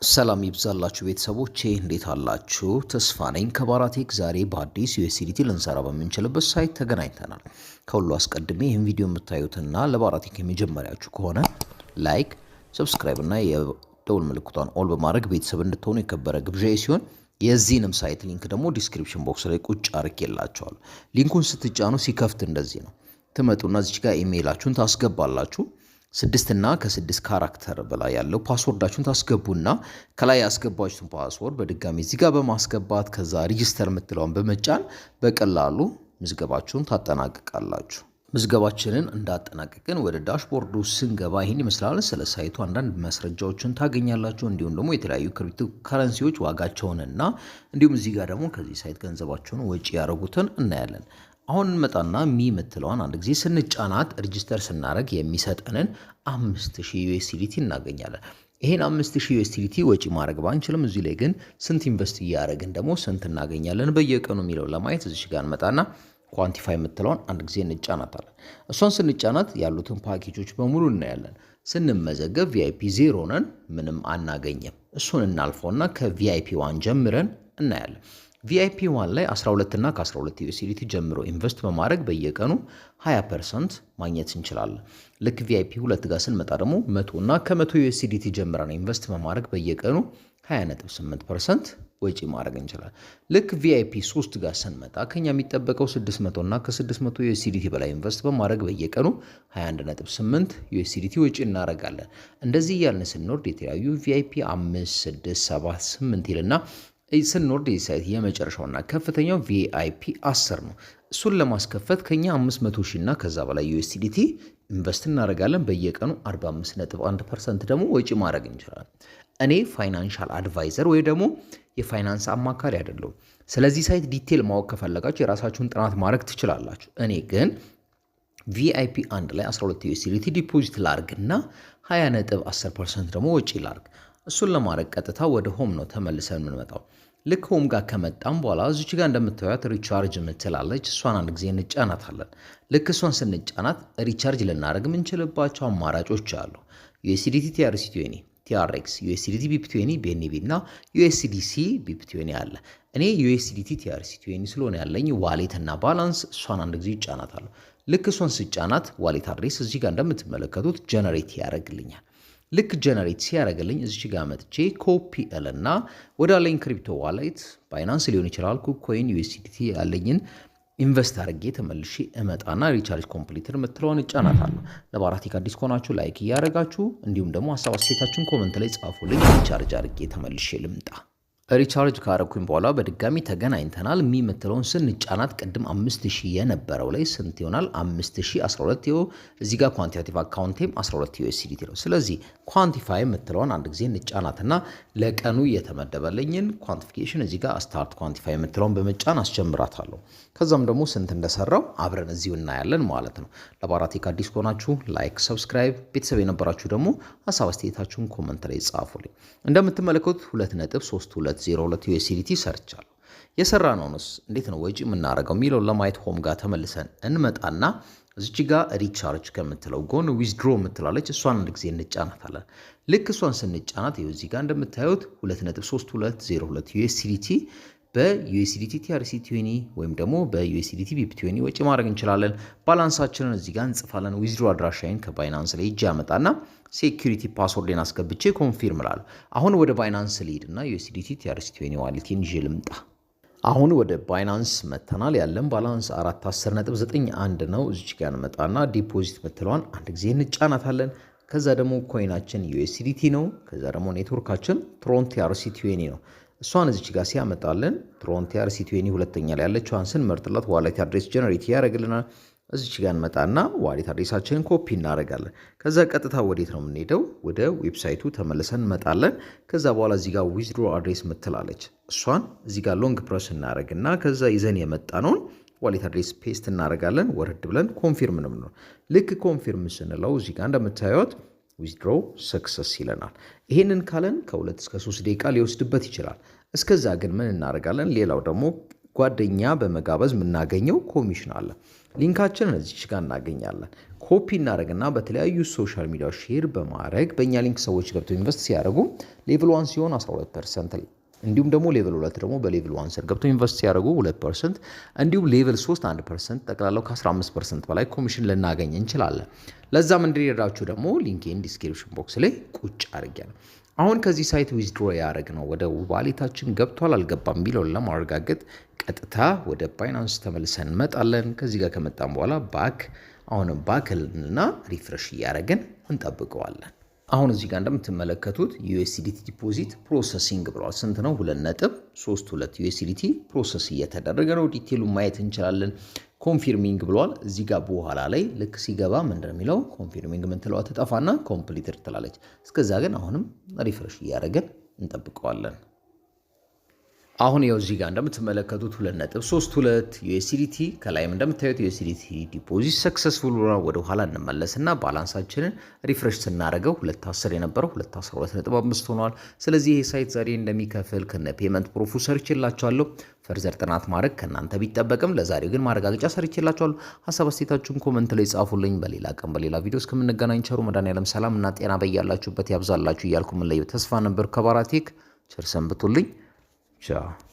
ሰላም ይብዛላችሁ ቤተሰቦቼ፣ እንዴት አላችሁ? ተስፋ ነኝ ከባራቴክ። ዛሬ በአዲስ USDT ልንሰራ በምንችልበት site ተገናኝተናል። ከሁሉ አስቀድሜ ይህን ቪዲዮ የምታዩትና ለባራቴክ የመጀመሪያችሁ ከሆነ like፣ subscribe እና የደውል ምልክቷን all በማድረግ ቤተሰብ እንድትሆኑ የከበረ ግብዣዬ ሲሆን የዚህንም site link ደግሞ description box ላይ ቁጭ አድርጌላችኋለሁ። Link ኡን ስትጫኑ ሲከፍት እንደዚህ ነው። ትመጡና እዚች ጋር ኢሜይላችሁን ታስገባላችሁ። 6 እና ከ6 character በላይ ያለው password ኣችሁን ታስገቡና ከላይ ያስገባችሁትን password በድጋሚ እዚህ ጋር በማስገባት ከዛ register የምትለውን በመጫን በቀላሉ ምዝገባችሁን ታጠናቅቃላችሁ። ምዝገባችንን እንዳጠናቀቅን ወደ dashboard ኡ ስንገባ ይህን ይመስላል። ስለ site ኡ አንዳንድ ማስረጃዎችን ታገኛላችሁ። እንዲሁም ደግሞ የተለያዩ ክሪፕቶ ከረንሲዎች ዋጋቸውንና እንዲሁም እዚህ ጋር ደግሞ ከዚህ site ገንዘባቸውን ወጪ ያደረጉትን እናያለን። አሁን እንመጣና me የምትለዋን አንድ ጊዜ ስንጫናት register ስናደርግ የሚሰጠንን 5000 USDT እናገኛለን። ይሄን 5000 USDT ወጪ ማድረግ ባንችልም እዚህ ላይ ግን ስንት invest እያደረግን ደግሞ ስንት እናገኛለን በየቀኑ የሚለውን ለማየት እዚህ ጋር እንመጣና quantify የምትለዋን አንድ ጊዜ እንጫናታለን። እሷን ስንጫናት ያሉትን ፓኬጆች በሙሉ እናያለን። ስንመዘገብ VIP 0 ነን፣ ምንም አናገኝም። እሱን እናልፈውና ከ VIP 1 ጀምረን እናያለን። VIP 1 ላይ 12 እና ከ12 USDT ጀምሮ invest በማድረግ በየቀኑ 20% ማግኘት እንችላለን። ልክ VIP 2 ጋር ስንመጣ ደግሞ 100 እና ከ100 USDT ጀምረን invest በማድረግ በየቀኑ 20.8% ወጪ ማድረግ እንችላለን። ልክ VIP 3 ጋር ስንመጣ ከኛ የሚጠበቀው 600 እና ከ600 USDT በላይ invest በማድረግ በየቀኑ 21.8 USDT ወጪ እናደርጋለን። እንደዚህ እያልን ስንወርድ የተለያዩ VIP 5፣ 6፣ 7፣ 8 ይልና ስንወርድ የ site የመጨረሻውና ከፍተኛው VIP 10 ነው። እሱን ለማስከፈት ከኛ 500 ሺህ እና ከዛ በላይ USDT invest እናደርጋለን። በየቀኑ 45.1% ደግሞ ወጪ ማድረግ እንችላለን። እኔ financial advisor ወይ ደግሞ የፋይናንስ አማካሪ አይደለሁም። ስለዚህ site detail ማወቅ ከፈለጋችሁ የራሳችሁን ጥናት ማድረግ ትችላላችሁ። እኔ ግን VIP 1 ላይ 12 USDT deposit ላርግና 20.10% ደግሞ ወጪ ላርግ። እሱን ለማድረግ ቀጥታ ወደ home ነው ተመልሰን የምንመጣው። ልክ home ጋር ከመጣም በኋላ እዚች ጋር እንደምታዩት recharge የምትላለች፣ እሷን አንድ ጊዜ እንጫናታለን። ልክ እሷን ስንጫናት recharge ልናደርግ የምንችልባቸው አማራጮች አሉ። USDT TRC 20፣ TRX፣ USDT BEP 20፣ BNB እና USDC BEP 20 አለ። እኔ USDT TRC 20 ስለሆነ ያለኝ wallet እና balance እሷን አንድ ጊዜ እጫናታለሁ። ልክ እሷን ስጫናት wallet address እዚህ ጋር እንደምትመለከቱት generate ያደርግልኛል። ልክ generate ሲያደርግልኝ እዚች ጋር መጥቼ ኮፒ እልና ወዳለኝ crypto wallet Binance ሊሆን ይችላል፣ KuCoin፣ USDT ያለኝን invest አድርጌ ተመልሼ እመጣና recharge completed የምትለውን እጫናታለሁ። ለባራቴክ አዲስ ከሆናችሁ like እያደረጋችሁ እንዲሁም ደግሞ ሀሳብ አስተያየታችሁን comment ላይ ጻፉልኝ። Recharge አድርጌ ተመልሼ ልምጣ። Recharge ካረኩኝ በኋላ በድጋሚ ተገናኝተናል። Me የምትለውን ስንጫናት ቅድም 5000 የነበረው ላይ ስንት ይሆናል? 5012። ይኸው እዚህ ጋር quantitative account ኤም 12 USDT ነው። ስለዚህ quantify የምትለውን አንድ ጊዜ እንጫናትና ለቀኑ የተመደበልኝን quantification እዚህ ጋር start quantify የምትለውን በመጫን አስጀምራታለሁ። ከዛም ደግሞ ስንት እንደሰራው አብረን እዚሁ እናያለን ማለት ነው። ለባራቴክ አዲስ ከሆናችሁ like፣ subscribe፣ ቤተሰብ የነበራችሁ ደግሞ ሀሳብ አስተያየታችሁን comment ላይ ጻፉልኝ። እንደምትመለከቱት 2.3202 USDT ሰርቻለሁ። የሰራነውንስ እንዴት ነው ወጪ የምናደርገው የሚለውን ለማየት home ጋር ተመልሰን እንመጣና እዚች ጋር recharge ከምትለው ጎን withdraw የምትላለች፣ እሷን አንድ ጊዜ እንጫናታለን። ልክ እሷን ስንጫናት ይኸው እዚህ ጋር እንደምታዩት 2.3202 USDT በ USDT TRC 20 ወይም ደግሞ በ USDT BEP 20 ወጪ ማድረግ እንችላለን። Balance ኣችንን እዚህ ጋር እንጽፋለን። Withdraw አድራሻዬን ከ Binance ላይ እጅ ያመጣና security password ኤን አስገብቼ confirm እላለሁ። አሁን ወደ Binance ልሂድ እና USDT TRC 20 wallet ኤን ይዤ ልምጣ። አሁን ወደ Binance መተናል። ያለን balance 410.91 ነው። እዚች ጋር እንመጣና deposit ምትለዋን አንድ ጊዜ እንጫናታለን። ከዛ ደግሞ coin ኣችን USDT ነው። ከዛ ደግሞ network ኣችን Tron TRC 20 ነው። እሷን እዚች ጋር ሲያመጣልን Tron TRC 20 ሁለተኛ ላይ ያለችዋን ስንመርጥላት wallet address generate ያደርግልናል። እዚች ጋር እንመጣና wallet address ኣችንን copy እናደርጋለን። ከዛ ቀጥታ ወዴት ነው የምንሄደው? ወደ website ኡ ተመልሰን እንመጣለን። ከዛ በኋላ እዚህ ጋር withdraw address ምትላለች፣ እሷን እዚህ ጋር long press እናደርግና ከዛ ይዘን የመጣነውን wallet address paste እናደርጋለን። ወረድ ብለን confirm ነው የምንለው። ልክ confirm ስንለው እዚህ ጋር እንደምታዩት withdraw success ይለናል። ይሄንን ካለን ከ2 እስከ 3 ደቂቃ ሊወስድበት ይችላል። እስከዛ ግን ምን እናደርጋለን? ሌላው ደግሞ ጓደኛ በመጋበዝ የምናገኘው ኮሚሽን አለ። Link ኣችንን እዚች ጋር እናገኛለን። ኮፒ እናደርግና በተለያዩ social media share በማድረግ በእኛ link ሰዎች ገብተው invest ሲያደርጉ level 1 ሲሆን 12%፣ እንዲሁም ደግሞ level 2 ደግሞ በ level 1 ስር ገብተው invest ሲያደርጉ 2%፣ እንዲሁም level 3 1%፣ ጠቅላላው ከ15% በላይ ኮሚሽን ልናገኝ እንችላለን። ለዛም እንዲረዳችሁ ደግሞ link ኤን description box ላይ ቁጭ አድርጌያለሁ። አሁን ከዚህ site withdraw ያደረግነው ወደ wallet ኣችን ገብቷል አልገባም የሚለውን ለማረጋገጥ ቀጥታ ወደ Binance ተመልሰን እንመጣለን። ከዚህ ጋር ከመጣን በኋላ back፣ አሁንም back እና refresh እያደረግን እንጠብቀዋለን። አሁን እዚህ ጋር እንደምትመለከቱት USDT deposit processing ብለዋል። ስንት ነው? 2.32 USDT process እየተደረገ ነው። Detail ኡን ማየት እንችላለን። Confirming ብለዋል። እዚህ ጋር በኋላ ላይ ልክ ሲገባ ምንድን ነው የሚለው? Confirming ምትለዋ ትጠፋና completed ትላለች። እስከዛ ግን አሁንም refresh እያደረግን እንጠብቀዋለን። አሁን ይኸው እዚህ ጋር እንደምትመለከቱት 2.32 USDT፣ ከላይም እንደምታዩት USDT deposit successful ሆኗል። ወደ ኋላ እንመለስና balance ኣችንን refresh ስናደርገው 2.10 የነበረው 2.12.5 ሆኗል። ስለዚህ ይሄ site ዛሬ እንደሚከፍል ከነ payment proof ኡ ሰርቼላችኋለሁ። Further ጥናት ማድረግ ከእናንተ ቢጠበቅም ለዛሬው ግን ማረጋገጫ ሰርቼላችኋለሁ። ሀሳብ አስተያየታችሁን comment ላይ ጻፉልኝ። በሌላ ቀን በሌላ ቪዲዮ እስከምንገናኝ ቸሩ መድኃኔዓለም ሰላም እና ጤና በያላችሁበት ያብዛላችሁ እያልኩ የምለየው ተስፋ ነበር ከባራቴክ። ቸር ሰንብቱልኝ። ቻው።